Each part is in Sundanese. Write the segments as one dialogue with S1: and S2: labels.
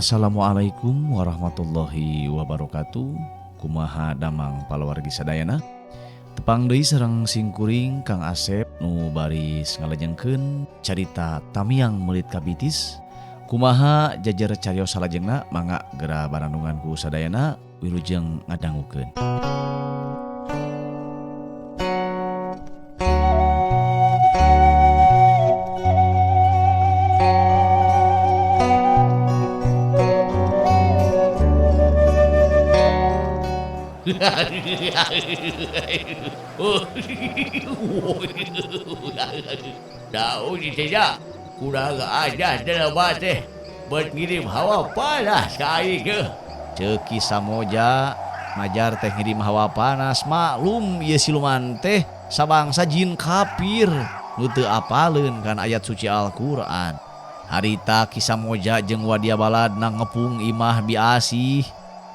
S1: Assalamualaikum warahmatullahi wabarakatuh. Kumaha damang palawargi sadayana. Tepang deui sareng singkuring Kang Asep nu baris ngalejengkeun carita Tamiang Meulit Kabitis. Kumaha jajar carios salajengna mangga gera barandungan ku sadayana wilujeng ngadangukeun.
S2: Daun kurang aja jelema teh buat ngirim hawa panas ka aing.
S1: Ceuk Ki Samoja majar teh ngirim hawa panas maklum ieu siluman teh sabangsa jin kafir nu teu apaleun kana ayat suci Al-Qur'an. Harita Ki Samoja jeung Wadia Balad na ngepung imah Biasih.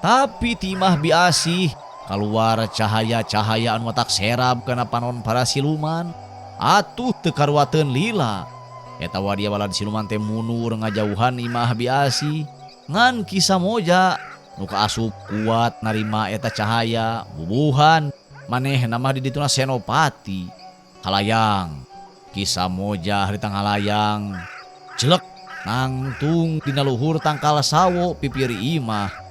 S1: Tapi ti imah Biasih kaluar cahaya-cahaya anu matak serab kana panon para siluman. Atuh teu karuateun lila. Eta Wadia Balad siluman teh mundur ngajauhan imah Biasih. Ngan Ki Samoja nu kaasup kuat narima eta cahaya bubuhan manehna mah di dituna senopati. Kalayang Ki Samoja harita ngalayang jelek nangtung dina luhur tangkal sawo pipir imah.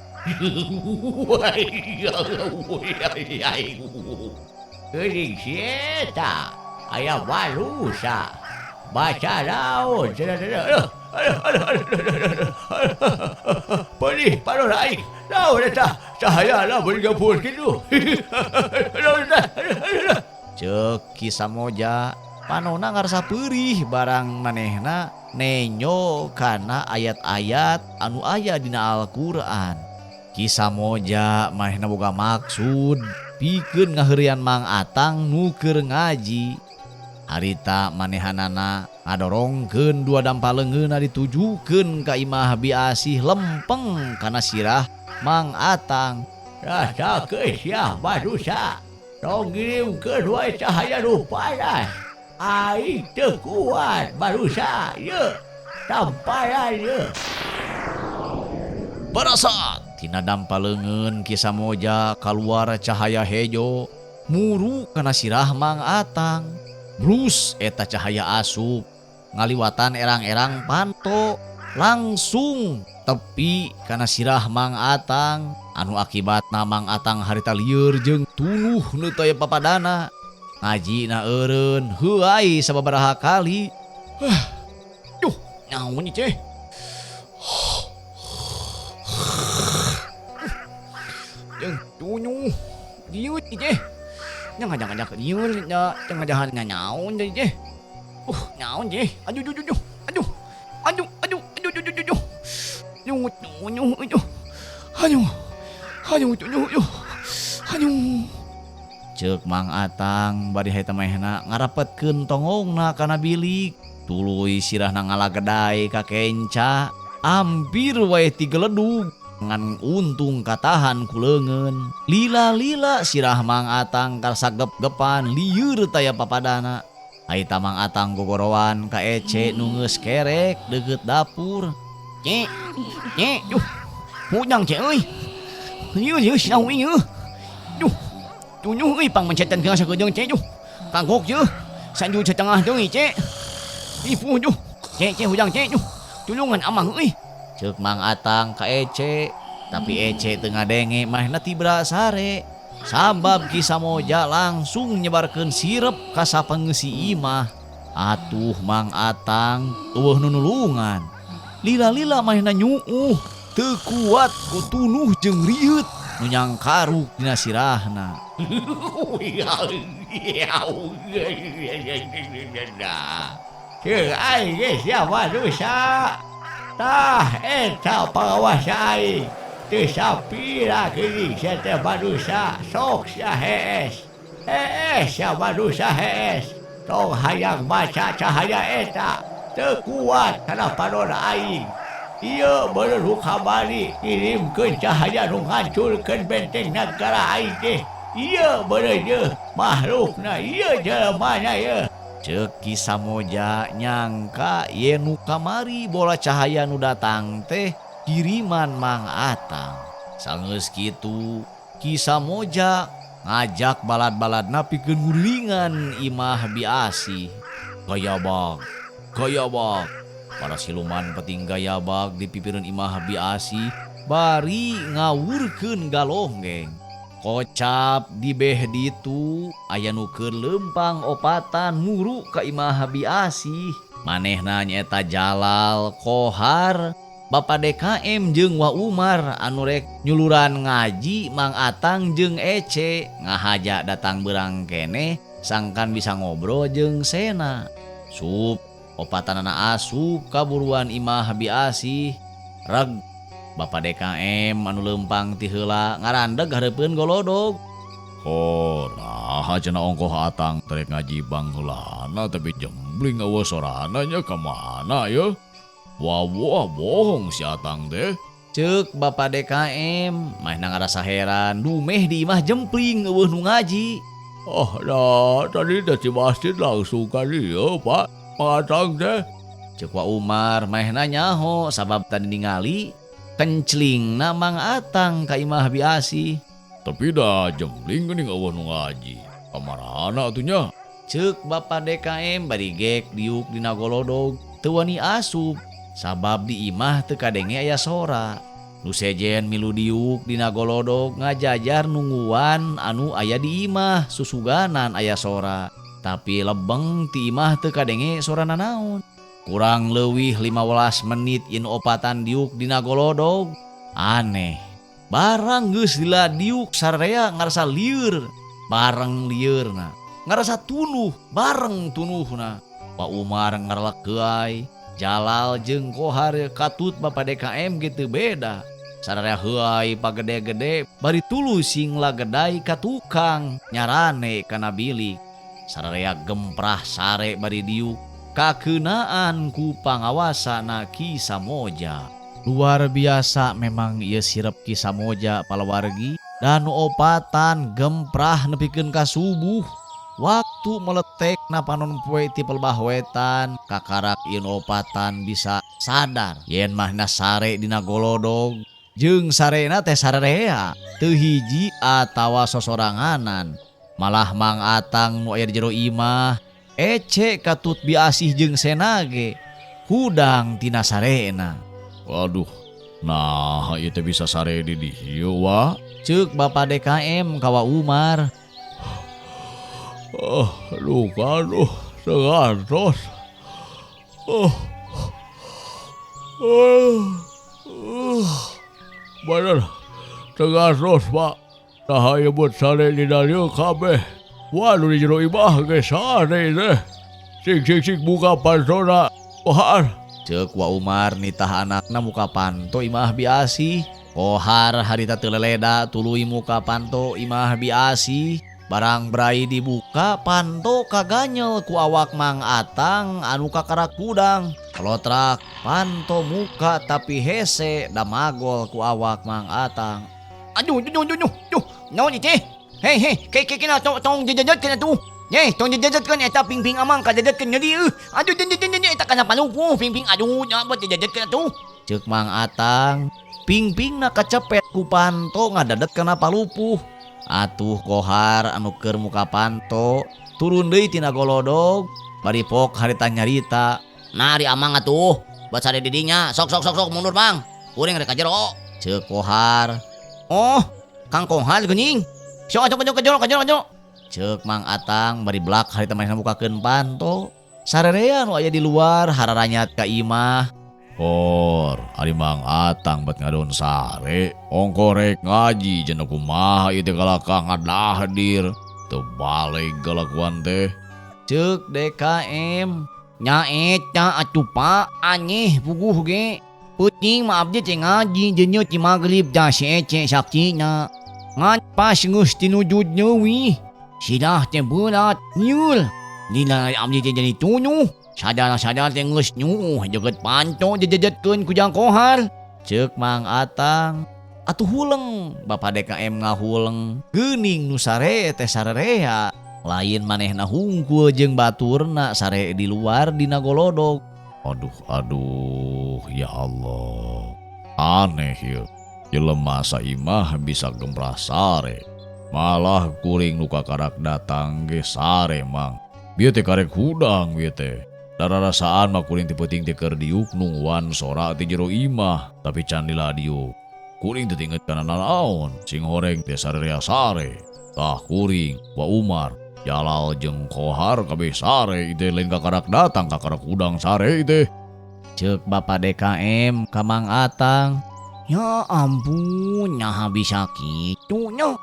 S2: Geuning si eta aya manusa baca naon cenah. Pedih panon aing naon eta cahayana beuli gempur kitu.
S1: Ceuk Ki Samoja panonna ngarasa peurih barang manehna nenyo kana ayat-ayat anu aya dina Al-Qur'an. Ki Samoja manehna boga maksud pikeun ngaheureuyan Mang Atang nu keur ngaji. Harita manehanana ngadorongkeun dua dampa leungeunna ditujukeun ka imah Biasih lempeng kana sirah Mang Atang.
S2: Rasakeun sia manusa tong ngirimkeun wae cahaya nu panas. Aing teu kuat manusa ieu tamparan ieu.
S1: Barasat tina dampa leungeun Ki Samoja kaluar cahaya hejo muru kana sirah Mang Atang. Brus eta cahaya asup ngaliwatan erang-erang panto langsung tepi kana sirah Mang Atang anu akibatna Mang Atang harita lieur jeung tunuh nu teu aya papadana. Ngajina eureun heuay sababaraha kali. Duh, naon ieu teh? Jeung tunuh dieu teh. Nya ngajak-ngajak lieur nya teu ngajahan nyaon deui teh. Naon teh? Aduh, duh, duh, duh. Aduh. Aduh, aduh, aduh, duh, duh, duh, duh. Nyungut, nyunyuh, aduh. Aduh. Aduh, duh, duh. Aduh. Ceuk Mang Atang bari harita manehna ngarapetkeun tongongna kana bilik. Tuluy sirahna ngalagedai ka kenca. Ampir wae tigeledug ngan untung katahan ku leungeun. Lila-lila sirah Mang Atang karasa gep-gepan lieur taya papadana. Harita Mang Atang gogorowan ka Ece nu geus kerek deukeut dapur. Cek, cek, duh, hudang cek euy. Lieur ieu sirah uing ieu. Duh, tunyuh euy pang mencetan kana sakedeung cek duh. Kagok ieu, sanju satengah deui cek. Ipuh duh, cek cek hudang cek duh. Tulungan amang euy. Ceuk Mang Atang ka Ece, tapi Ece teu ngadenge manehna tibra sare. Sabab Ki Samoja langsung nyebarkeun sirep ka sapangeusi imah. Atuh Mang Atang eueuh nu nulungan. Lila-lila manehna nyuuh, teu kuat ku tunuh jeung rieut nu nyangkaruk dina sirahna.
S2: Ceuk aing geus sia manusa. Tah eta pangawasa aing. Teu sapira geuning sia teh manusa sok sia hees. Hees sia manusa hees. Tong hayang maca cahaya eta teu kuat kana panon aing. Ieu beureun nu kamari ngirimkeun cahaya nu ngancurkeun benteng nagara aing teh. Ieu beureun ieu makhlukna ieu jelemana ieu.
S1: Ceuk Ki Samoja nyangka yen nu kamari bola cahaya nu datang teh
S3: kiriman Mang Atang. Sanggeus kitu Ki Samoja ngajak balad-baladna pikeun ngulingan imah Biasih. Gayabag, gayabag. Para siluman peting gayabag di pipireun imah Biasih bari ngawurkeun galonggeng. Kocap di beh ditu aya nu keur leumpang opatan muru ka imah Biasih. Manehna nyaeta Jalal, Kohar, Bapak DKM jeung Wa Umar anu rek nyuluran ngaji Mang Atang jeung Ece ngahaja datang beurang keneh sangkan bisa ngobrol jeung Sena. Sup opatanana asup kaburuan imah Biasih. Reg Bapak DKM anu leumpang ti heula ngarandeg hareupeun golodog.
S4: Hor, nah cenah ongkoh Atang rek ngaji bangheulana tapi jembling eueuh sorana nya ka mana ye? Wah, wah, bohong si Atang teh.
S3: Ceuk Bapak DKM manehna ngarasa heran dumeh di imah jempling eueuh nu ngaji.
S2: Oh, nah tadi teh di masjid langsung ka dieu, Pak. Mang Atang teh.
S3: Ceuk Wa Umar manehna nyaho sabab tadi ningali kenclingna Mang Atang ka imah Biasih.
S4: Tapi dah jempling geuning eueuh nu ngaji. Kamarana atuh nya?
S3: Ceuk Bapak DKM bari gek diuk dina golodog teu wani asup sabab di imah teu kadenge aya sora. Nu sejen milu diuk dina golodog ngajajar nungguan anu aya di imah susuganan aya sora. Tapi lebeng ti imah teu kadenge sora nanaon. Kurang leuwih 15 menit in opatan diuk dina golodog. Aneh. Barang geus lila diuk sararea ngarasa lieur, bareng lieurna. Ngarasa tunuh, bareng tunuhna. Pak Umar ngarelek heuay. Jalal jeung Kohar katut Bapak DKM gitu beda. Sararea heuay pagede-gede bari tuluy sing lagedai ka tukang nyarane kana bilik. Sararea gemprah sare bari diuk kakeunaan ku pangawasana Ki Samoja. Luar biasa memang ieu sirep Ki Samoja palawargi dan opatan gemprah nepikeun ka subuh. Waktu meletek na panon poe ti pelbah wetan kakarak ieu opatan bisa sadar yen mahna sare dina golodog jeung sarena teh sararea teu hiji atawa sosoranganan. Malah Mang Atang nu aya di jero imah Ece katut Biasih jeung Senage hudang tina sarena.
S4: Waduh, nah ieu teh bisa sare di dieu wa.
S3: Ceuk Bapak DKM ka Wa Umar.
S2: Oh, luka aduh, sengantos. Oh. Oh. Oh. Bener, tengantos, Pak. Nah, ieu buat sare di dieu kabeh. Waduh, di jero imah ge sare teh. Sing sing sing buka pantona. Kohar.
S3: Ceuk Wa Umar nitah anakna muka panto imah Biasih. Kohar harita teu leleda tuluy muka panto imah Biasih. Barang brai dibuka panto kaganyel ku awak Mang Atang anu kakarak kudang. Kelotrak panto muka tapi hese damagol ku awak Mang Atang.
S1: Aduh, aduh, aduh, aduh, aduh. Naon ieu teh? Hei, hei, ke, ke, kena tong, tong jejejetkeun atuh. Nyeh, tong jejejetkeun eta ping-ping amang kajejetkeun nyeri eueuh. Aduh, aduh, aduh, aduh, eta kana palupuh ping-ping aduh, nya buat jejejetkeun atuh.
S3: Ceuk Mang Atang, ping-pingna kacepet ku panto ngadadet kana palupuh. Atuh Kohar anu keur muka panto turun deui tina golodog bari pok harita nyarita.
S1: Nah, ari amang atuh buat sare di dinya. Sok sok sok sok mundur Mang. Kuring rek ka jero.
S3: Ceuk Kohar.
S1: Oh, Kang Kohar geuning. Sok atuh ka jero ka jero ka jero.
S3: Ceuk Mang Atang bari blak harita manehna mukakeun panto. Sarerea nu aya di luar hararanyat ka imah.
S4: Hor, ari Mang Atang bet ngadon sare, ongko rek ngaji cenah kumaha ieu teh kalakah ngadahdir. Teu baleg kalakuan teh.
S3: Ceuk DKM.
S1: Nya eta atuh Pak, aneh puguh ge. Peuting mah abdi teh ngaji jeung ti magrib da si Ece saktina. Ngan pas geus tinujud neuwih, sidah teh berat, nyul. Dina abdi teh jadi tunuh. Sadar-sadar teh geus nyuuh jeget panto jejejetkeun ku Jang Kohar.
S3: Ceuk Mang Atang. Atuh huleng, Bapak DKM ngahuleng. Geuning nu sare teh sarerea. Lain manehna hungkul jeung baturna sare di luar dina golodog.
S4: Aduh, aduh, ya Allah. Aneh ieu. Jelema saimah bisa gemprah sare. Malah kuring nu kakarak datang ge sare mang. Bieu teh karek hudang bieu teh. Dararasaan mah kuring ti peuting teh keur diuk nungguan sora ti jero imah, tapi can lila diuk. Kuring teu inget kana nanaon, sing horeng teh sarerea sare. Tah kuring, Wa Umar, Jalal jeung Kohar kabeh sare ieu teh lain kakarak datang kakarak hudang sare ieu teh.
S3: Ceuk Bapak DKM ka Mang Atang.
S1: Ya ampun, naha bisa kitu nya.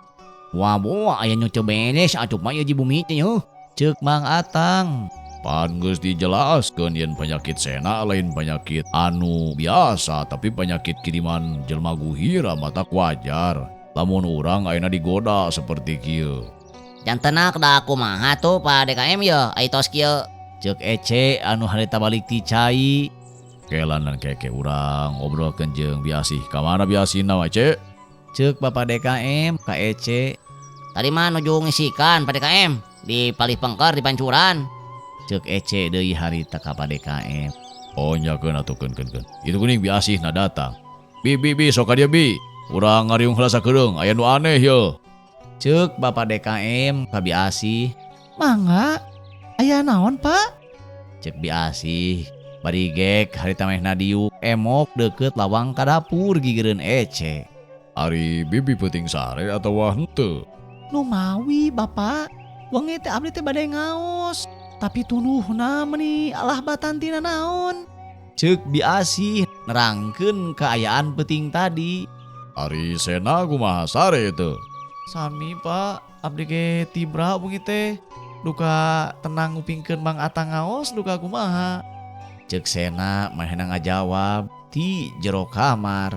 S1: Waboa aya nu teu beres atuh mah ieu di bumi teh heuh.
S3: Ceuk Mang Atang.
S4: Pan geus dijelaskeun yen penyakit sena lain penyakit anu biasa tapi penyakit kiriman jelema guhira matak wajar. Lamun urang ayeuna digoda seperti kieu.
S5: Jantenna da kumaha tuh Pak DKM ye ai tos kieu.
S3: Ceuk Ece anu harita balik ti cai.
S4: Kelan dan keke urang ngobrolkeun jeung Biasih. Ka mana Biasihna wa Ece?
S3: Ceuk Bapak DKM ka Ece.
S5: Tadi mah nuju ngisikan Pak DKM di palih pengker di pancuran.
S3: Ceuk Ece deui harita ka Pak DKM.
S4: Oh nya keun atuh keun keun keun. Itu kuning Biasihna datang. Bi bi bi sok ka dieu bi. Urang ngariung heula sakedeung aya nu aneh ye.
S3: Ceuk Bapak DKM ka Biasih. Mangga aya naon Pak? Ceuk Biasih. Bari gek harita mehna diuk emok deukeut lawang ka dapur gigireun Ece.
S4: Ari bibi peuting sare atawa henteu?
S3: Nu mawi Bapak, wengi teh abdi teh bade ngaos, tapi tunduhna meuni alah batan tina naon. Ceuk Biasih nerangkeun kaayaan peuting tadi.
S4: Ari sena kumaha sare teu?
S3: Sami Pak, abdi ge tibra wengi teh. Duka tenang ngupingkeun Mang Atang ngaos duka kumaha. Ceuk Sena manehna ngajawab ti jero kamar.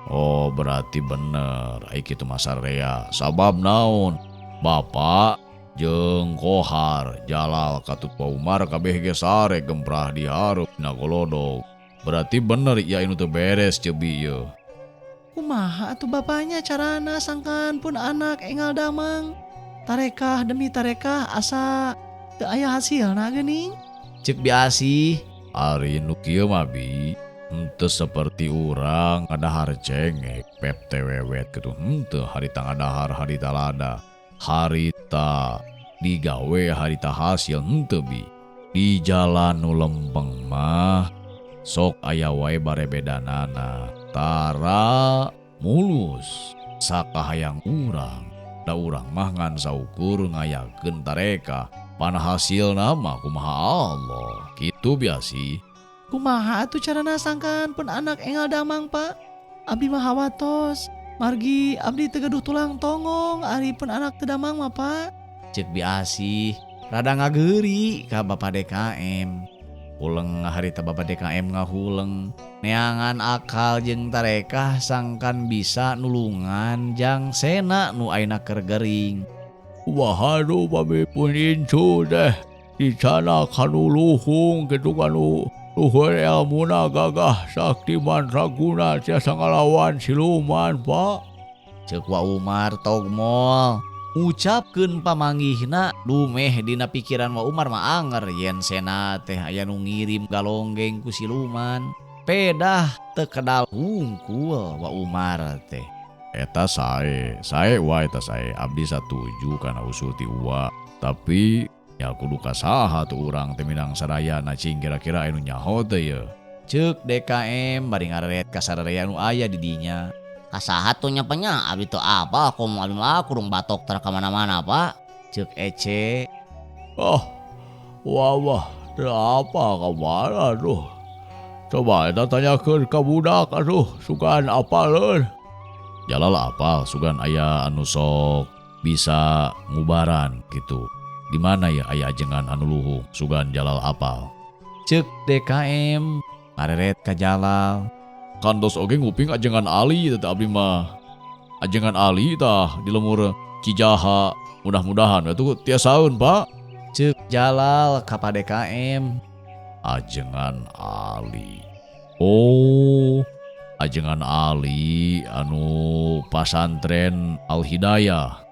S4: Oh berarti bener ai kitu mah sarea. Sabab naon? Bapak jeung Kohar, Jalal katut Wa Umar kabeh ge sare gemprah di hareup dina golodog. Berarti bener ieu anu teu beres cebi ieu.
S3: Kumaha atuh bapaknya carana sangkan pun anak engal damang. Tarekah demi tarekah asa teu aya hasilna geuning. Ceuk Biasih.
S4: Ari nu kieu mah bi, henteu seperti urang ngadahar cengek pep teh wewet kitu henteu harita ngadahar harita lada. Harita digawe harita hasil henteu bi. Di jalan nu lempeng mah sok aya wae barebedanana. Tara mulus sakahayang urang. Da urang mah ngan saukur ngayakeun tareka. Pan hasilna mah kumaha Allah. Kitu biasi.
S3: Kumaha atuh carana sangkan pun anak engal damang Pak? Abdi mah hawatos. Margi abdi teu gaduh tulang tonggong ari pun anak teu damang mah Pak. Ceuk Biasih rada ngageuri ka Bapak DKM. Huleng harita Bapak DKM ngahuleng. Neangan akal jeung tarekah sangkan bisa nulungan jang Sena nu ayeuna keur gering.
S2: Wahanu pami pun incu teh di sana kanu luhung kitu kanu luhur ilmuna gagah sakti mandraguna tiasa ngalawan siluman Pak.
S3: Ceuk Wa Umar togmol ngucapkeun pamanggihna dumeh dina pikiran Wa Umar mah anger yen Sena teh aya nu ngirim galonggeng ku siluman. Pedah teu kedal hungkul Wa Umar teh.
S4: Eta sae, sae wae eta sae abdi satuju kana usul ti Uwa. Tapi ya kudu ka saha tuh urang teh minang sadayana cing kira-kira anu nyaho teh ye.
S3: Ceuk DKM bari ngareret ka sararea nu aya di dinya.
S5: Ka saha tuh nya penya abdi teu apa komo abdi mah kurung batok tara ka mana-mana Pak.
S3: Ceuk Ece.
S2: Oh, wah wah, teu apa ka mana tuh. Coba eta tanyakeun ka budak atuh sugan apaleun.
S4: Jalal apal sugan aya anu sok bisa ngubaran gitu. Di mana ya aya ajengan anu luhung sugan Jalal apal.
S3: Ceuk DKM ngareret ka Jalal.
S4: Kantos oge nguping ajengan Ali teh abdi mah. Ajengan Ali tah di lemur Cijaha. Mudah-mudahan atuh tiasaeun Pak.
S3: Ceuk Jalal ka Pak DKM.
S4: Ajengan Ali. Oh, ajengan Ali anu pasantren Al Hidayah.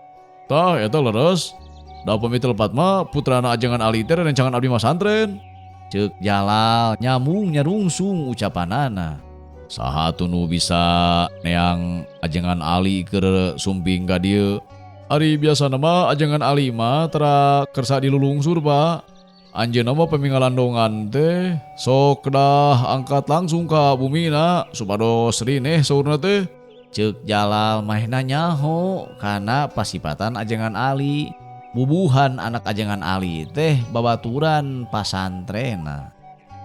S4: Tah eta leres. Da pami teu lepat mah putrana ajengan Ali teh rencangan abdi masantren.
S3: Ceuk Jalal nyamung nyarungsung ucapanana.
S4: Saha atuh nu bisa neang Ajengan Ali keur sumping ka dieu? Ari biasana mah Ajengan Ali mah tara kersa dilulungsur, Pak. Anjeunna mah pami ngalandongan teh sok kedah angkat langsung ka bumina supados rineh saurna teh.
S3: Ceuk Jalal mahna nyaho kana pasipatan Ajengan Ali. Bubuhan anak Ajengan Ali teh babaturan pasantrena.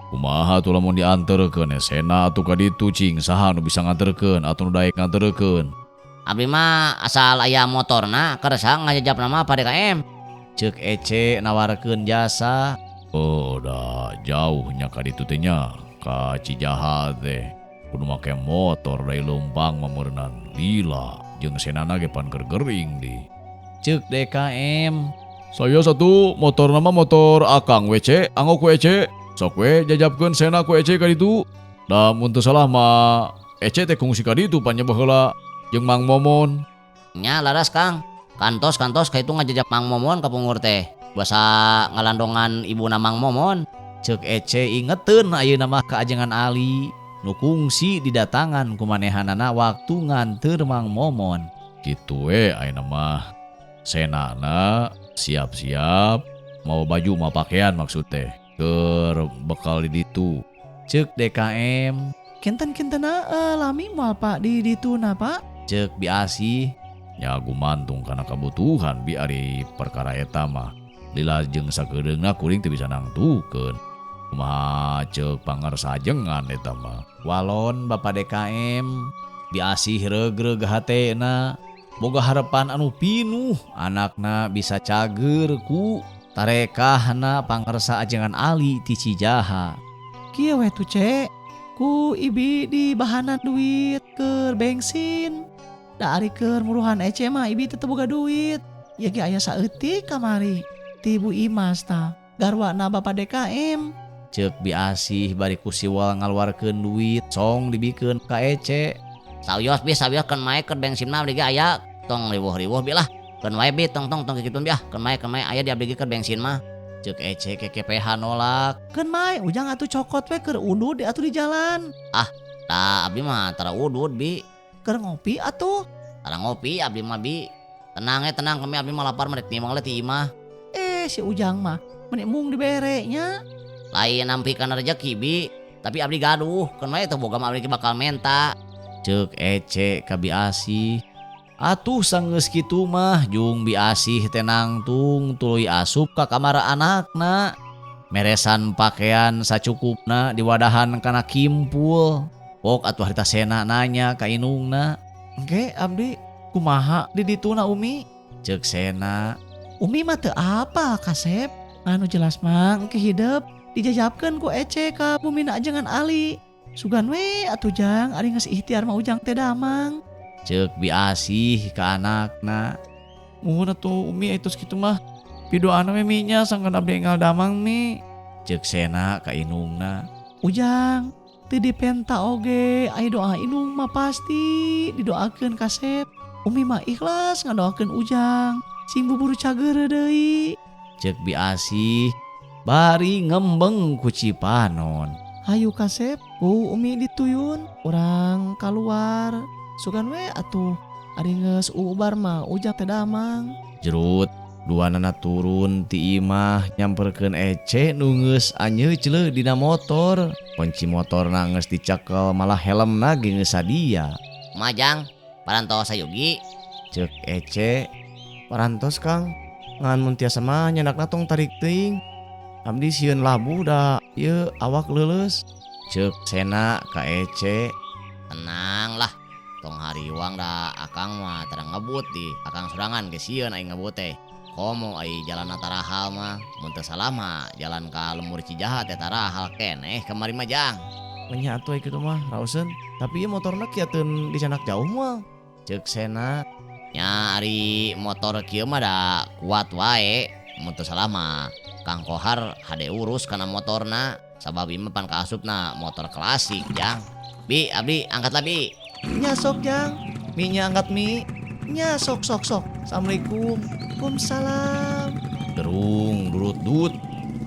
S4: Kumaha atuh lamun dianterkeun hesena atuh ka ditu cing saha nu bisa nganterkeun atuh nu daek nganterkeun.
S5: Abdi mah asal aya motorna kersa ngajajapna mah Pak DKM.
S3: Ceuk Ece nawarkeun jasa.
S4: Oh da jauhnya ka ditu teh nya ka Cijaha teh. Kudu make motor da leumpang mah meureunan lila jeung senana ge pan keur gering di.
S3: Ceuk DKM.
S4: Saya satu motor nama motor Akang WC, anggo ku Ece. Sok we jajapkeun sena ku Ece ka ditu. Da mun teu salah mah Ece teh kungsi ka ditu pan nya baheula jeung Mang Momon.
S5: Nya laras Kang. Kantos-kantos ka itu ngajajap Mang Momon ka pungur teh. Basa ngalandongan ibuna Mang Momon.
S3: Ceuk Ece ingeteun ayeuna mah ka Ajengan Ali. Nu kungsi didatangan ku manehanana waktu nganteur Mang Momon.
S4: Kitu we ayeuna mah. Senana siap-siap mau baju mau pakaian maksud teh keur bekal di ditu.
S3: Ceuk DKM.
S6: Kinten-kintena lami moal Pak di dituna Pak?
S3: Ceuk Biasih.
S4: Nya gumantung kana kabutuhan bi ari perkara eta mah. Lila jeung sakeudeungna kuring teu bisa nangtukeun. Kumaha ceuk pangarsa ajengan eta mah.
S3: Walon Bapak DKM Biasih regreg hatena. Boga harepan anu pinuh anakna bisa cager ku tarekahna pangarsa Ajengan Ali ti Cijaha.
S6: Kieu we tuh Cek, ku ibi di bahanan duit keur bensin. Da ari keur muruhan Ece mah ibi teu boga duit. Ieu ge aya saeutik kamari ti Bu Imas tah garwana Bapak DKM.
S3: Ceuk Biasih bari ku siwal ngaluarkeun duit song dibikeun ka Ece.
S5: Sawios bi sawios keun mae keur bensin mah abdi ge aya tong riweuh-riweuh bi lah. Keun wae bi tong tong tong kikituan bi ah. Keun mae aya di abdi ge keur bensin mah.
S3: Ceuk Ece KKPH nolak.
S6: Keun mae ujang atuh cokot we keur udud atuh di jalan.
S5: Ah, da abdi mah tara udud bi.
S6: Keur ngopi atuh.
S5: Tara ngopi abdi mah bi. Tenang tenang kami abdi mah lapar mah rek timang le ti imah.
S6: Si ujang mah meni mung dibere nya.
S5: Lain nampi kana rejeki bi, tapi abdi gaduh keun wae teh boga mah abdi bakal menta.
S3: Ceuk Ece ka Biasih. Atuh sanggeus kitu mah jung Biasih teh nangtung tuluy asup ka kamar anakna. Meresan pakaian sacukupna diwadahan kana kimpul. Pok atuh harita Sena nanya ka inungna.
S6: Engke abdi kumaha di dituna Umi?
S3: Ceuk Sena.
S6: Umi mah teu apa kasep. Anu jelas mah engke hidep dijajapkeun ku Ece ka bumina Ajengan Ali. Sugan we atuh jang ari geus ikhtiar mah ujang teh damang.
S3: Ceuk Biasih ka anakna.
S1: Muhun atuh Umi tos kitu mah. Pidoana we mi nya sangkan abdi enggal damang mi.
S3: Ceuk Sena ka inungna.
S6: Ujang teu dipenta oge aya doa inung mah pasti didoakeun kasep. Umi mah ikhlas ngadoakeun ujang sing buburu cageureuh deui.
S3: Ceuk Biasih bari ngembeng ku cipanon.
S6: Hayu kasep ku Umi dituyun urang kaluar. Sugan we atuh ari geus ubar mah ujang teh damang.
S3: Jerut duanana turun ti imah nyamperkeun Ece nu geus anyeucleuh dina motor. Kunci motorna geus dicekel malah helmna ge geus sadia.
S5: Majang parantos sayugi.
S3: Ceuk Ece.
S7: Parantos Kang. Ngan mun tiasa mah nyanakna tong tarik teuing. Abdi sieun labuh da ieu awak leuleus.
S3: Ceuk Sena ka Ece.
S5: Tenang lah. Tong hariwang da akang mah tara ngebut di. Akang sorangan ge sieun aing ngebut teh. Komo ai jalan tarahal mah mun teu salah mah jalan ka lembur Cijaha teh tarahal keneh kamari mah jang.
S7: Nya atuh kitu mah raoseun. Tapi ieu motorna kiateun dicanak jauh moal.
S3: Ceuk Sena.
S5: Nya ari motor kieu mah da kuat wae. Mun teu salah mah Kang Kohar hade urus kana motorna sabab ieu mah pan kaasupna motor klasik jang. Bi abdi angkatlah bi.
S6: Nya sok jang.
S7: Mi nya angkat mi.
S6: Nya sok sok sok.
S7: Assalamualaikum.
S6: Waalaikumsalam.
S3: Gerung durut dut.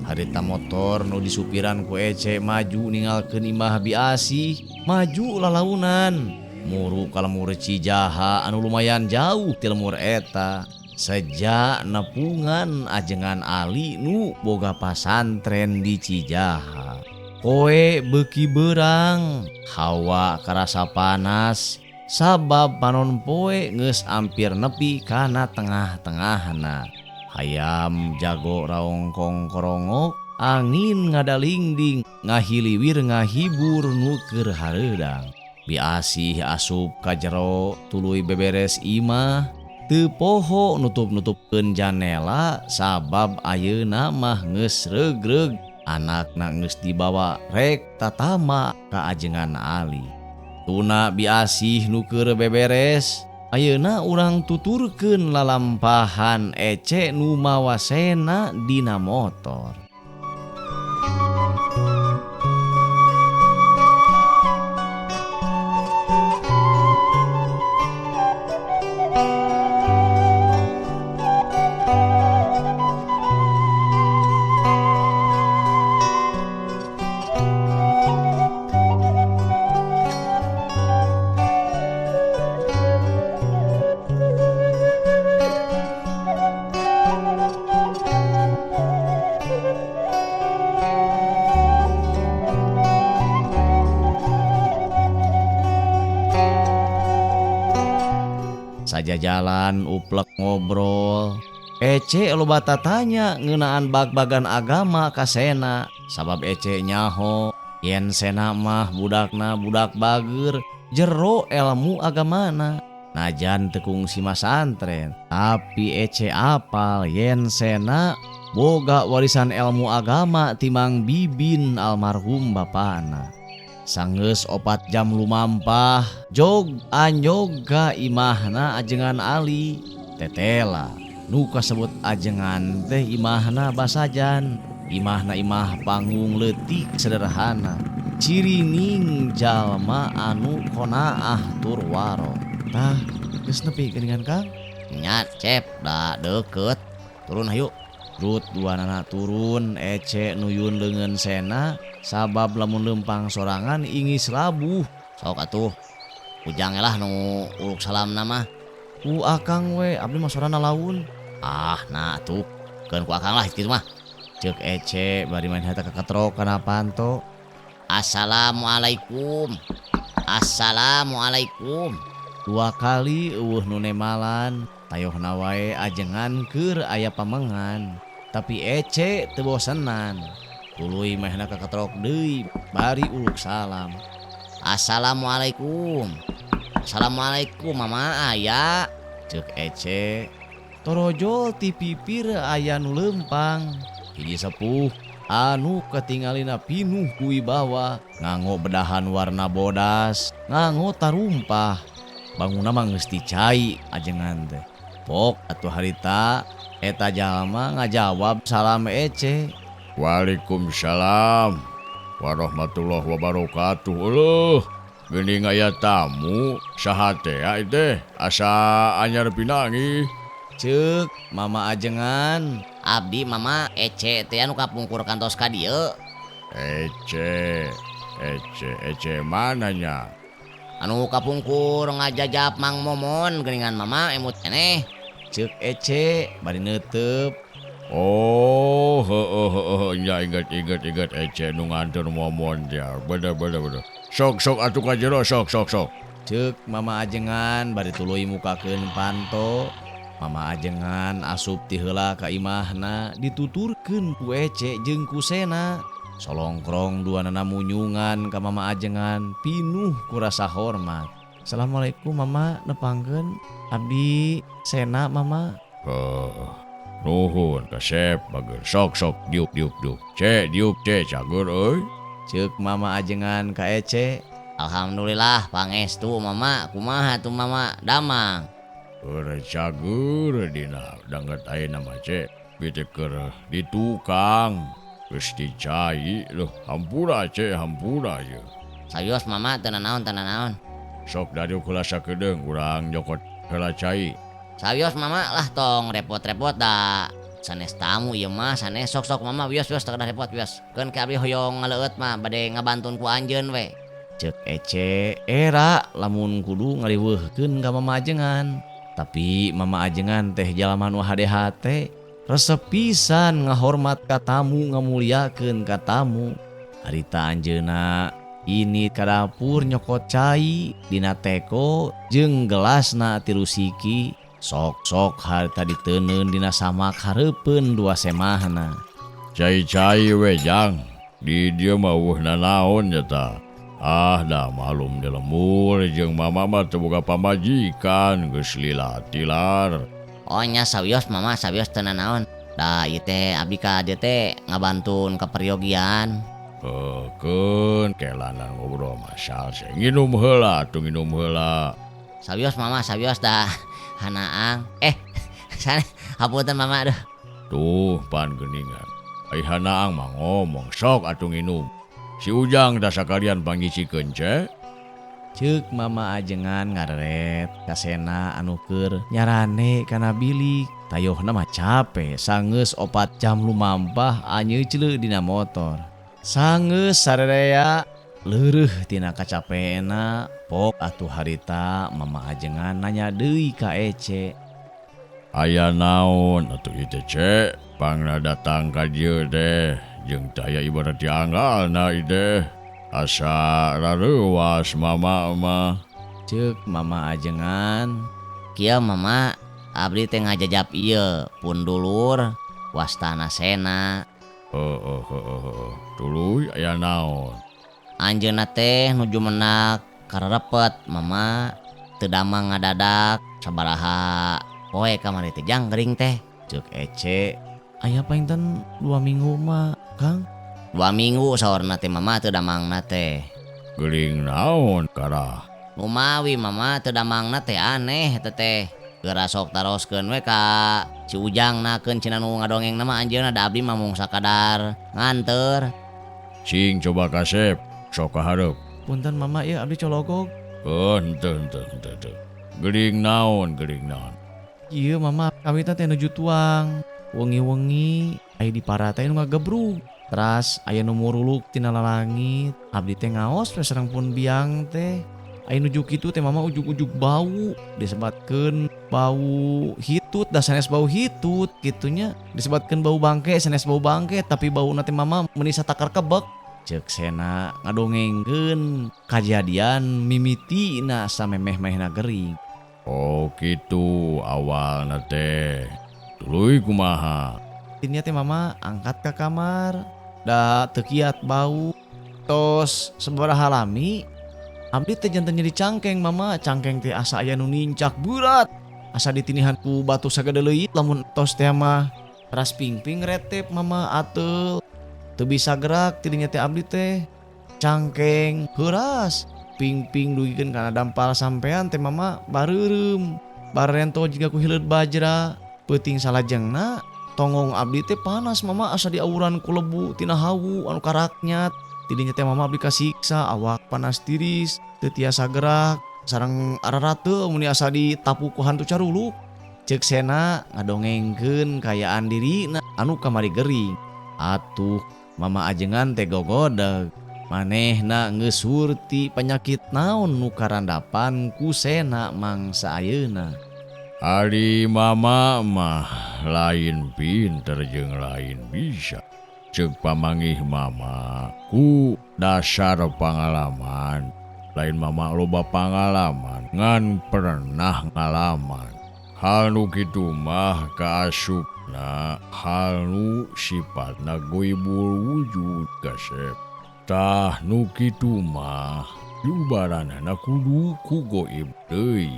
S3: Harita motor nu disupiran ku Ece maju ninggalkeun imah Bi Asih, maju lalaunan. Muru ka lembur Cijaha anu lumayan jauh ti lembur eta. Seja nepungan ajengan Ali nu boga pasantren di Cijaha. Poe beuki beurang, hawa karasa panas sabab panon poe geus ampir nepi kana tengah-tengahna. Hayam jago raongkong korongok, angin ngadalingding ngahiliwir ngahibur nu keur hareudang. Bi Asih asup ka jero tuluy beberes imah, teu poho nutup-nutupkeun janela sabab ayeuna mah geus regreg, anakna geus dibawa rek tatama ka ajengan Ali. Tuna Bi Asih nu keur beberes, ayeuna urang tuturkeun lalampahan Ece nu mawa Sena dina motor. Saja jalan uplek ngobrol, Ece loba tatanya ngeunaan bag-bagan agama ka Sena, sabab Ece nyaho yen Sena mah budakna budak bager, jero ilmu agamana. Najan teu kungsi masantren, tapi Ece apal yen Sena boga warisan ilmu agama timang bibin almarhum bapana. Sanggeus 4 jam lumampah, jog anjog ka imahna ajengan Ali. Tetela nu kasebut ajengan teh imahna basajan, imahna imah panggung leutik sederhana, cirining jalma anu qonaah tur waro.
S7: Tah, geus nepi geuningan Kang?
S5: Nya, Cep, da deukeut. Turun hayu.
S3: Rut duanana turun, Ece nuyun leungeun Sena sabab lamun leumpang sorangan ingis labuh.
S5: Sok atuh. Ujang lah nu uluk salamna mah.
S7: Ku akang we, abdi mah sorana laun.
S5: Ah, nah atuh. Keun ku akang lah kitu mah.
S3: Ceuk Ece bari main harita keketrok kana panto.
S5: Assalamualaikum. Assalamualaikum.
S3: 2 kali eueuh nu nemalan, tayohna wae ajengan keur aya pamengan. Tapi Ece teu bosenan. Tuluy mehna keketrok deui bari uluk salam.
S5: Assalamualaikum. Assalamualaikum mama aya.
S3: Ceuk Ece. Torojol ti pipir aya nu leumpang. Hiji sepuh anu katingalina pinuh ku wibawa, nganggo bedahan warna bodas, nganggo tarumpah. Banguna mah geus dicai ajengan teh. Pok atuh harita eta jalma ngajawab salam Ece.
S2: Waalaikumsalam warahmatullahi wabarakatuh. Eueuh, geuning aya tamu saha teh teh asa anyar pinangi.
S3: Ceuk mama ajengan.
S5: Abdi mama Ece teh anu kapungkur kantos ka dieu.
S2: Ece, Ece, Ece mananya?
S5: Anu kapungkur ngajajap Mang Momon geuningan mama emut keneh.
S3: Ceuk Ece bari neuteup.
S2: Oh, heeh heeh nya inget inget inget Ece nu nganter Momon teh. Bener bener bener. Sok sok atuh ka jero sok sok sok.
S3: Ceuk mama ajengan bari tuluy mukakeun panto. Mama ajengan asup ti heula ka imahna dituturkeun ku Ece jeung ku Sena. Solongkrong duanana munyungan ka mama ajengan pinuh ku rasa hormat.
S7: Assalamualaikum mama, nepangkeun abdi Sena mama.
S2: Heuh, nuhun kasep bager sok sok diuk diuk diuk. Ce diuk ce cager euy.
S3: Ceuk mama ajengan ka Ece.
S5: Alhamdulillah pangestu mama, kumaha tuh mama damang.
S2: Keur cager dina danget ayeuna mah ce. Bete keur di tukang. Geus dicai loh, hampura ce, hampura ye.
S5: Sayos mama teu nanaon teu nanaon.
S2: Sok dari heula sakedeung urang nyokot heula cai.
S5: Sayos mama lah tong repot-repot da. Sanes tamu ieu mah sanes sok-sok mama wios wios teu kedah repot wios. Keun ke abdi hoyong ngaleueut mah bade ngabantun ku anjeun we.
S3: Cek Ece era lamun kudu ngariweuhkeun ka Mama Ajengan. Tapi Mama Ajengan teh jalma nu hade hate, resep pisan ngahormat ka tamu, ngamuliakeun ka tamu. Harita anjeunna ini ka dapur nyokot cai dina teko jeung gelasna tilu siki. Sok-sok harita diteunkeun dina samak hareupeun dua semahna.
S4: Cai-cai we jang, di dieu mah eueuh nanaon nya tah. Ah dah malum di lembur jeung mama mah teu boga pamajikan geus lila tilar.
S5: Oh nya sawios mama sawios teu nanaon. Da ieu teh abdi ka dieu teh ngabantun kaperyogian.
S4: Heukeun kelanan ngobrol masal sih. Nginum heula atuh nginum heula.
S5: Sawios mama sawios dah hanaang. Sana hapunten mama aduh.
S4: Tuh pan geuningan. Ai hanaang mah ngomong sok atuh nginum. Si Ujang dah sakalian pangicikeun ce.
S3: Ceuk Mama Ajengan ngareret kasena anu keur nyarane kana bilik. Tayohna mah cape sangeus 4 jam lumampah anyeutleuk dina motor. Sangeus sarerea leureuh tina kacapeena pok atuh harita Mama Ajengan nanya deui ka Ece.
S4: Aya naon atuh ieu teh ce? Pangna datang ka dieu teh jeung teu aya ibarat dianggalna ieu teh. Asa rareuwas mama mah.
S3: Ceuk Mama Ajengan.
S5: Kieu mama, abdi teh ngajajap ieu pun dulur wastana Sena.
S4: Heueuh heueuh heueuh. Tuluy aya naon?
S5: Anjeunna teh nuju menak karerepet mama, teu damang ngadadak sabaraha poe kamari teh jang gering teh.
S3: Ceuk Ece, aya painten 2 minggu mah, Kang.
S5: 2 minggu saurna teh mama teu damangna teh.
S4: Geuring naon karah?
S5: Lumawi mama teu damangna teh aneh eta teh. Geura sok taroskeun we ka si Ujangna keun cenah nu ngadongengna mah anjeunna da abdi mah mung sakadar nganteur.
S4: Cing coba kasep, sok ka hareup.
S7: Punten mama ieu abdi cologog.
S4: Oh, henteu henteu henteu henteu. Geuring naon, geuring naon?
S7: Ieu mama kami teh nuju tuang. Wengi-wengi aya di parate nu ngagebrug. Teras aya nu muruluk tina lalangit. Abdi teh ngaos we sareng pun biang teh. Aya nuju kitu teh mama ujug-ujug bau, disebatkeun bau hitut da sanes bau hitut kitunya, disebatkeun bau bangke sanes bau bangke tapi bauna teh mama meuni satakar kebek.
S3: Ceuk Sena ngadongengkeun kajadian mimitina samemeh-mehna gering.
S4: Oh kitu awalna teh. Tuluy kumaha?
S7: Tinya teh mama angkat ka kamar, da teu kiat bau. Tos sabaraha lami abdi teh janten jadi cangkeng mama, cangkeng teh asa aya nu nincak berat. Asa ditinihan ku batu sagede leuit lamun tos teh mah. Ras pingping retep mama ateul. Teu bisa gerak tidinya teh abdi teh. Cangkeng heuras, pingping dugikeun kana dampal sampean teh mama bareureum. Barento jiga ku hileud bajra. Peuting salajengna tongong abdi teh panas mama asa diawuran ku lebu tina hawu anu karaknyat. Tidinya teh mama abdi kasiksa awak panas tiris, teu tiasa gerak, sareng ararate mun asa ditapu ku hantu caruluk.
S3: Ceuk Sena ngadongengkeun kayaan dirina anu kamari gering. Atuh Mama Ajengan teh gogodeg. Manehna geus surti penyakit naon nu karandapan ku Sena mangsa ayeuna.
S4: Ari mama mah lain pinter jeung lain bisa. Ceuk pamangih mama ku dasar pangalaman. Lain mama loba pangalaman ngan pernah ngalaman. Hal nu kitu mah kaasupna hal nu sifatna goibul wujud kasep. Tah nu kitu mah diubaranana kudu ku goib deui.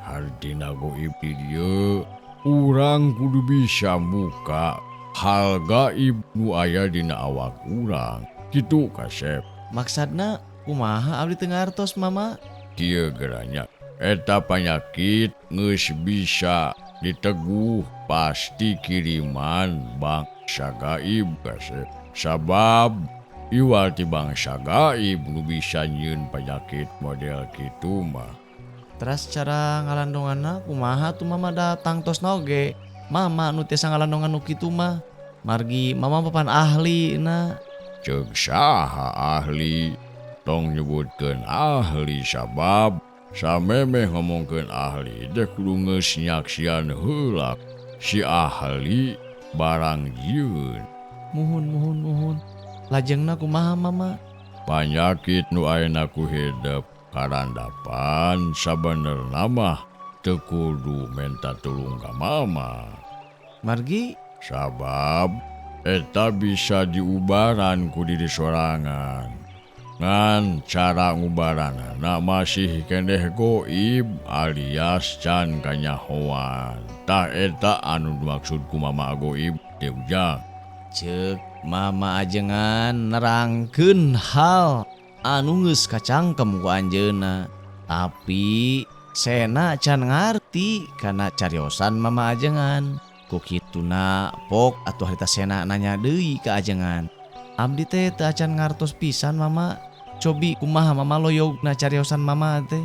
S4: Hartina goib di dieu urang kudu bisa muka hal gaib nu aya dina awak urang. Kitu kasep.
S7: Maksudna kumaha abdi teu ngartos mama?
S4: Kieu geranya eta panyakit geus bisa diteguh pasti kiriman bangsa gaib kasep. Sabab iwal ti bangsa gaib nu bisa nyieun panyakit model kitu mah.
S7: Teras cara ngalandonganna kumaha tuh mama datang tos oge Mama nu tiasa ngalandongan nu kitu mah. Margi mama papan ahli na.
S4: Ceuk saha ahli? Tong nyebutkeun ahli sabab samemeh ngomongkeun ahli teh kudu geus nyaksian heula si ahli barang jieun.
S7: Muhun muhun muhun. Lajengna kumaha mama?
S4: Panyakit nu ayeuna ku hidep karandapan sabenerna mah teu kudu menta tulung ka mama.
S7: Margi
S4: sabab eta bisa diubaran ku diri sorangan. Ngan cara ngubaranana masih keneh goib alias can kanyahoan. Tah eta anu dimaksud ku mama goib teh Ujang.
S7: Ceuk mama ajengan nerangkeun hal anu geus kacangkem ku anjeunna. Tapi Sena can ngarti kana cariosan mama ajengan. Ku kituna pok atuh harita Sena nanya deui ka ajengan. Abdi teh teu acan ngartos pisan mama. Cobi kumaha mama loyogna cariosan mama teh?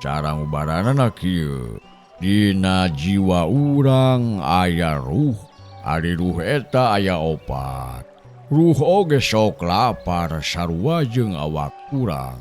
S4: Cara ngubaranana kieu. Dina jiwa urang aya ruh. Ari ruh eta aya opat. Ruh oge sok lapar sarua jeung awak urang.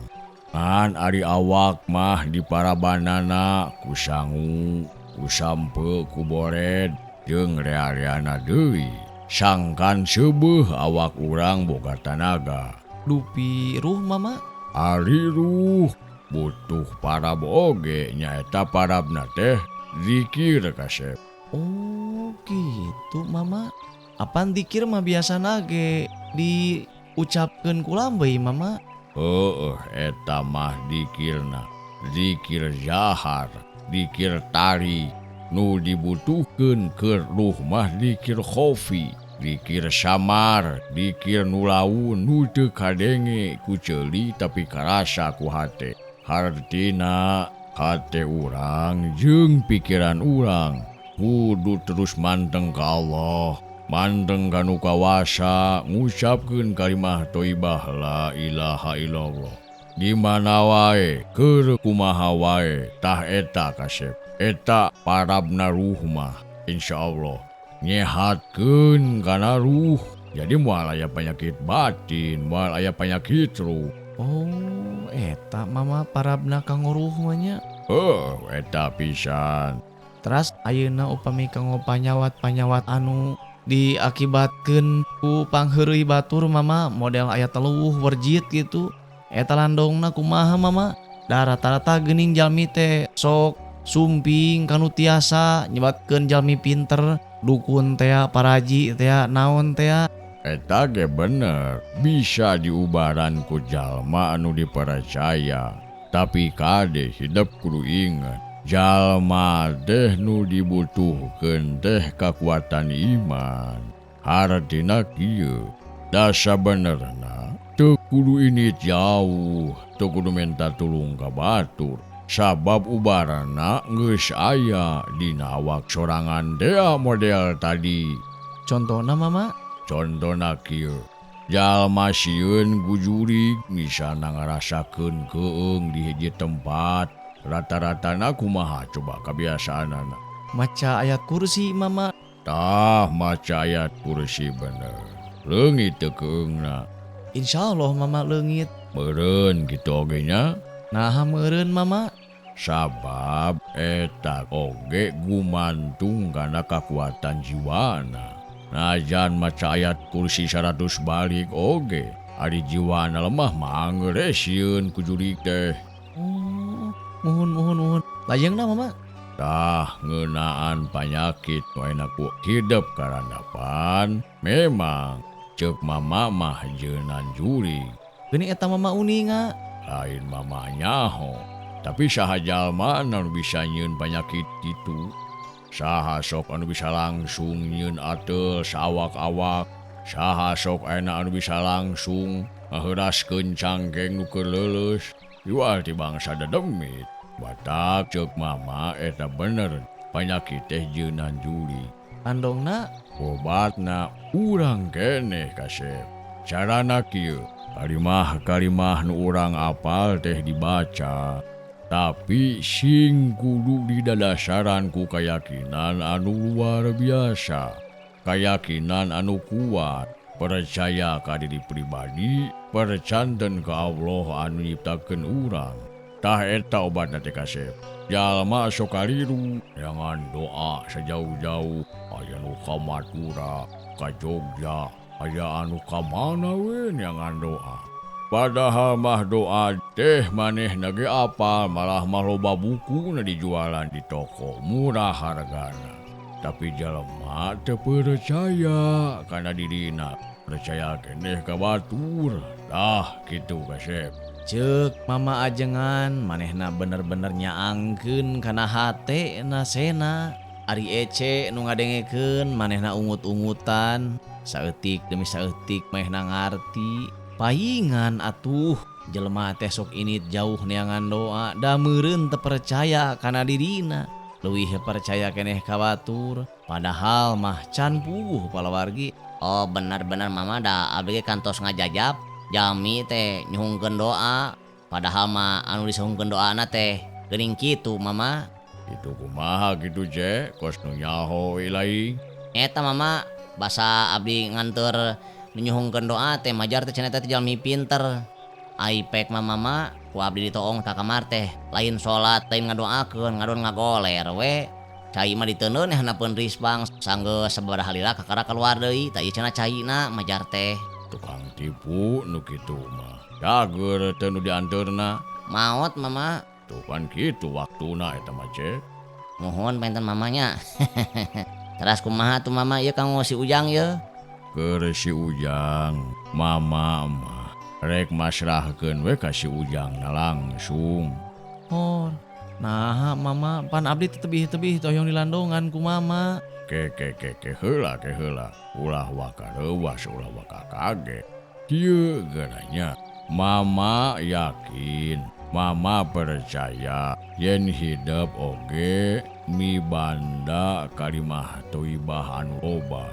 S4: Ngan ari awak mah diparabanana ku sangu, ku sampe, ku bored jeung rea-reana deui. Sangkan seubeuh awak urang boga tanaga.
S7: Dupi ruh mama?
S4: Ari ruh butuh parab oge nyaeta parabna teh zikir kasep.
S7: Oh gitu mama. Apan dikir mah biasana ge diucapkeun ku lambey mama?
S4: Heueuh eta mah dikirna. Zikir jahar, dikir tari. Nu dibutuhkeun keur ruh mah dikir khofi, dikir samar, dikir nu laun nu teu kadenge ku ceuli tapi karasa ku hate. Hartina hate urang jeung pikiran urang kudu terus manteng ka Allah, manteng ka nu kawasa, ngucapkeun kalimah thayyibah la ilaha illallah. Di mana wae, keur kumaha wae, tah eta kasep. Eta parabna ruh mah insyaallah nyehatkeun kana ruh. Jadi moal aya penyakit batin, moal aya penyakit ruh.
S7: Oh, eta mama parabna kanggo ruh mah nya.
S4: Heuh, eta pisan.
S7: Teras ayeuna upami kanggo panyawat-panyawat anu diakibatkeun ku pangheureuy batur mama model aya teluh werjit gitu. Eta landongna kumaha mama? Da rata-rata geuning jalmi teh sok sumping kanu tiasa nyebatkeun jalmi pinter, dukun tea, paraji tea, naon tea.
S4: Eta ge bener, bisa diubaran ku jalma anu dipercaya. Tapi kade hidup kudu inget, jalma teh nu dibutuhkeun teh kakuatan iman. Hartina kieu, da sabenerna teu kudu ini jauh, teu kudu minta tulung ka batur. Sabab ubarana geus aya dina awak sorangan dea model tadi.
S7: Contona mama?
S4: Contona kieu. Jalma sieun gujurig misalna ngarasakeun keung di hiji tempat. Rata-ratana kumaha coba kebiasaanana?
S7: Maca ayat kursi mama.
S4: Tah maca ayat kursi bener. Leungit teu keungna.
S7: Insyaallah mama leungit.
S4: Meureun kitu oge nya.
S7: Naha meureun mama?
S4: Sabab eta oge gumantung kana kakuatan jiwana. Najan maca ayat kursi 100 balik oge, ari jiwana lemah mah angeur sieun ku jurig teh.
S7: Oh, muhun muhun muhun. Lajengna mama?
S4: Tah ngeunaan panyakit nu ayeuna ku hidep karandapan, memang ceuk mama mah jeunan jurig.
S7: Geuning eta mama uninga.
S4: Lain mama nyaho, tapi saha jalma anu bisa nyieun panyakit kitu? Saha sok anu bisa langsung nyieun ateul saawak-awak? Saha sok ayeuna anu bisa langsung ngaheuraskeun cangkeng nu keur leuleus? Jual ti bangsa dedemit. Batak ceuk mama eta bener panyakit teh jeunan juri.
S7: Andongna
S4: obatna urang keneh kasep. Carana kieu. Kalimah-kalimah nu urang apal teh dibaca. Tapi sing kudu didadasaran ku kayakinan anu luar biasa, kayakinan anu kuat, percaya ka diri pribadi, percanten ka Allah anu nyiptakeun urang. Tah eta obatna teh kasep. Jalma sok kaliru jangan doa sejauh-jauh, aya nu ka Madura, ka Jogja, aya anu ka mana we neangan doa. Padahal mah doa teh manehna ge apal, malah mah loba bukuna dijualan di toko, murah hargana. Tapi jelema teu percaya kana dirina, percaya keneh ka batur. Tah kitu kasep.
S7: Ceuk Mama Ajengan manehna bener-bener nyaangkeun kana hate na Sena. Ari Ece nu ngadengekeun manehna ungut-ungutan, saeutik demi saeutik manehna ngarti. Paingan atuh jelema teh sok init jauh neangan doa da meureun teu percaya kana dirina, leuwih percaya keneh ka batur, padahal mah can puguh palawargi.
S5: Oh bener-bener Mama da abdi ge kantos ngajajab jalmi teh nyuhungkeun doa, padahal mah anu disuhungkeun doana teh geuning kitu Mama.
S4: Itu kumaha kitu Je, kos nu nyaho ilaing.
S5: Eta Mama basa abdi nganteur nyuhungkeun doa teh majar teh cenah teh jalmi pinter. Ai pek mah Mama ku abdi ditoong ka kamar teh lain salat lain ngadoakeun ngadon ngagoler we. Cai mah diteundeun hanapeun risbang sanggeus sabaraha lila kakara keluar deui tah ieu cenah caina majar teh.
S4: Tukang tipu nu kitu mah. Cager teh nu dianteurna.
S5: Maot Mama.
S4: Tuh kan kitu waktuna eta mah Ce.
S5: Nuhun penten mamanya. Teras kumaha tuh Mama ieu kanggo si Ujang ieu?
S4: Keur si Ujang, Mama mah rek masrahkeun we ka si Ujang na langsung.
S7: Oh, nah Mama pan abdi teh tebih-tebih toyong dilandongan ku Mama.
S4: Ke ke ke ke heula ke heula. Ulah waka reuwas ulah waka kaget. Kieu geunanya Mama yakin, Mama percaya yen hidep oge mibanda kalimah thayyibah anu loba.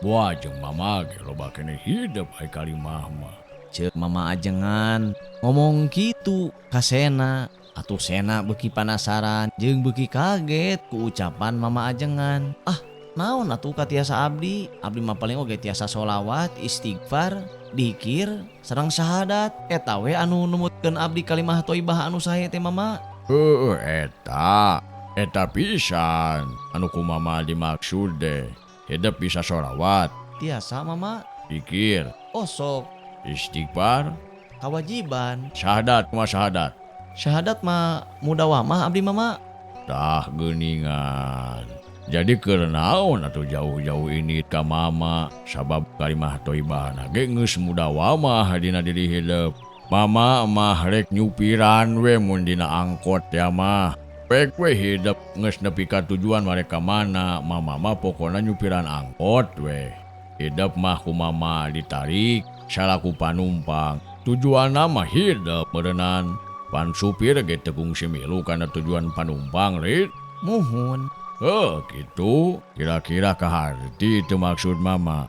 S4: Wah jeung Mama ge loba keneh hidep ai kalimah mah.
S7: Ceuk Mama Ajengan ngomong kitu ka Sena. Atuh Sena beuki panasaran jeung beuki kaget ku ucapan Mama Ajengan. Ah, naon atuh katiasa abdi? Abdi mah paling oge tiasa sholawat, istighfar, dikir, sareng syahadat. Eta we anu numutkeun abdi kalimah thayyibah anu sae teh Mama.
S4: Heueuh eta, eta pisan anu ku Mama dimaksud deh. Hidup bisa sholawat.
S7: Tiasa Mama.
S4: Dikir.
S7: Osok.
S4: Istighfar.
S7: Kawajiban.
S4: Syahadat mah syahadat.
S7: Syahadat mah mudawamah abdi Mama.
S4: Tah geuningan. Jadi keur naon atuh jauh-jauh ini ka Mama sabab kalimah thayyibahna ge geus mudawamah dina diri hidup. Mama mah rek nyupiran we mun dina angkot ya mah. Pek we hidup geus nepi ka tujuan mereka mana, Mama mah pokona nyupiran angkot we. Hidup mah ku Mama ditarik salaku panumpang. Tujuanna mah hidup berenan. Pan supir ge teu kungsi milu kana tujuan panumpang rit.
S7: Muhun.
S4: Heuh kitu kira-kira kaharti teu maksud Mama.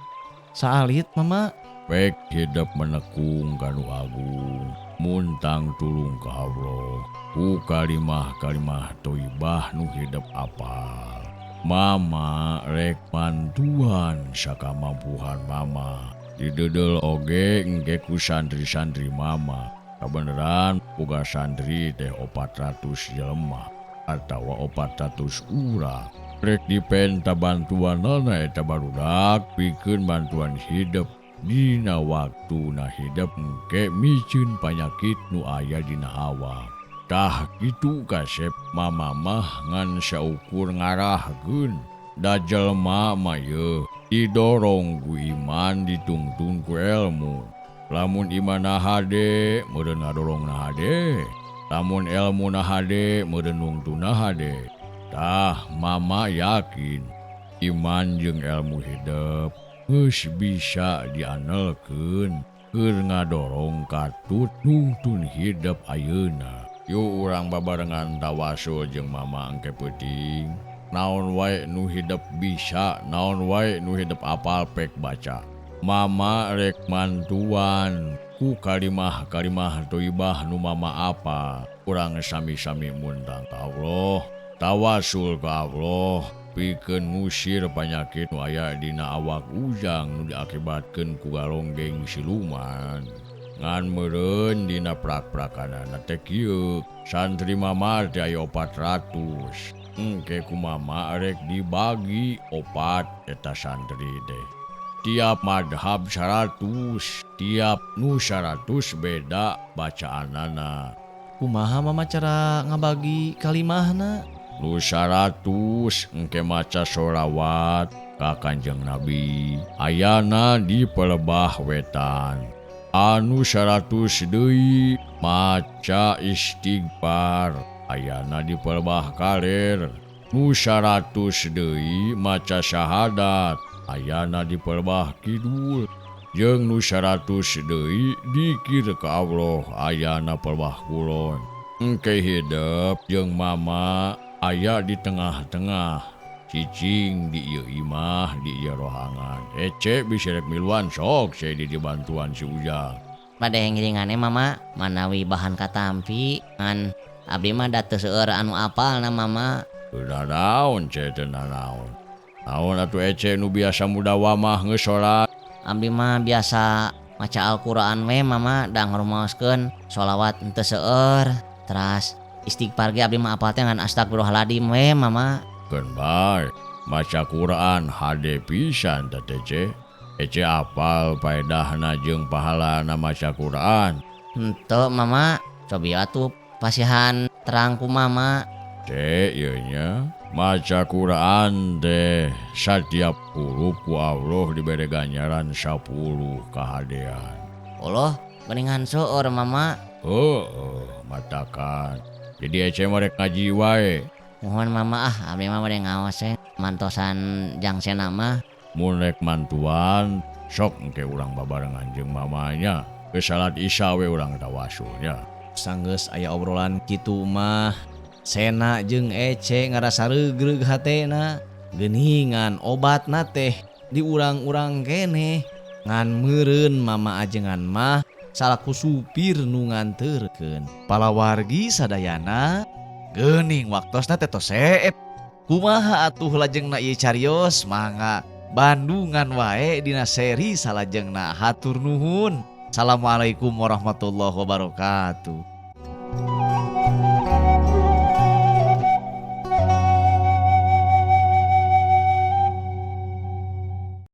S7: Saalit Mama.
S4: Pek hidup menekung kanu agung, muntang tulung ka Allah. Ku kalimah-kalimah thayyibah nu hidup apal. Mama rek mantuan sakamampuhan Mama. Dideudeul oge engke ku santri-santri Mama. Kabeneran boga santri teh 400 jelema atawa 400 urang. Rek dipenta bantuanana eta barudak pikeun bantuan hidup. Dina waktuna hidup engke miceun panyakit nu aya dina awak. Tah kitu kasep Mama mah ngan saukur ngarahkeun. Da jelema mah yeuh didorong ku iman ditungtun ku ilmu. Lamun iman hade meureun ngadorongna hade, lamun elmuna hade meureun nungtuna hade. Tah Mama yakin iman jeung ilmu hidup geus bisa dianelkeun keur ngadorong katut nungtun hidup ayeuna. Yuk urang babarengan tawasul jeung Mama engke peuting. Naon wae nu hidup bisa, naon wae nu hidup apal pek baca. Mama rek mantuan Ku kalimah-kalimah thayyibah nu mama apa urang sami-sami mundang ka Allah, tawasul ka Allah pikeun ngusir panyakit nu aya dina awak Ujang nu diakibatkeun ku galonggeng siluman. Ngan meureun dina prak-prakanana teh kieu, santri mama teh aya 400. Engke ku mama rek dibagi opat eta santri teh. Tiap madhab 100, tiap nu 100 beda bacaanana.
S7: Kumaha mama cara ngabagi kalimahna?
S4: Nu 100 engke maca sholawat ka Kanjeng Nabi ayana di pelebah wetan. Anu 100 deui maca istighfar ayana di pelebah kaler. Nu 100 deui maca syahadat ayana di pelebah kidul. Jeung nu 100 deui dikir ka Allah ayana pelebah kulon. Engke hidep jeung mama aya di tengah-tengah, cicing di ieu imah di ieu rohangan. Ece bisa rek miluan sok saya di dibantuan si Ujang.
S5: Bade ngiringane mama manawi bahan katampi ngan abdi mah da teu seueur anu apalna mama.
S4: Teu naon ce, teu naon. Naon atuh Ece nu biasa mudawamah geus salat?
S5: Abdi mah biasa maca Al-Qur'an we mama, da ngarumaoskeun sholawat henteu seueur. Teras istighfar ge abdi mah apal teh ngan astagfirullahaladzim we mama.
S4: Keun bae maca Quran hade pisan teh Ece. Ece apal paedahna jeung pahalana maca Quran?
S5: Henteu mama, cobi atuh pasihan terang ku mama.
S4: Ce ieu nya maca Quran teh satiap huruf ku Allah dibere ganjaran 10 kahadean.
S5: Allah geuningan seueur mama.
S4: Heueuh matakan. Jadi Ece mah rek ngaji wae.
S5: Mohon mama ah, abdi mah bade ngaos we mantosan jang sena mah.
S4: Mun rek mantuan sok engke urang babarengan jeung mamanya. Ke salat isya we urang tawasulnya.
S7: Sanggeus aya obrolan kitu mah Sena jeung Ece ngarasa regreg hatena. Geuningan obatna teh di urang-urang keneh. Ngan meureun mama ajengan mah salaku supir nu nganterkeun. Palawargi sadayana geuning waktosna teh tos seep. Kumaha atuh lajengna ieu carios, mangga Bandungan wae dina seri salajengna. Hatur nuhun. Assalamualaikum warahmatullahi wabarakatuh.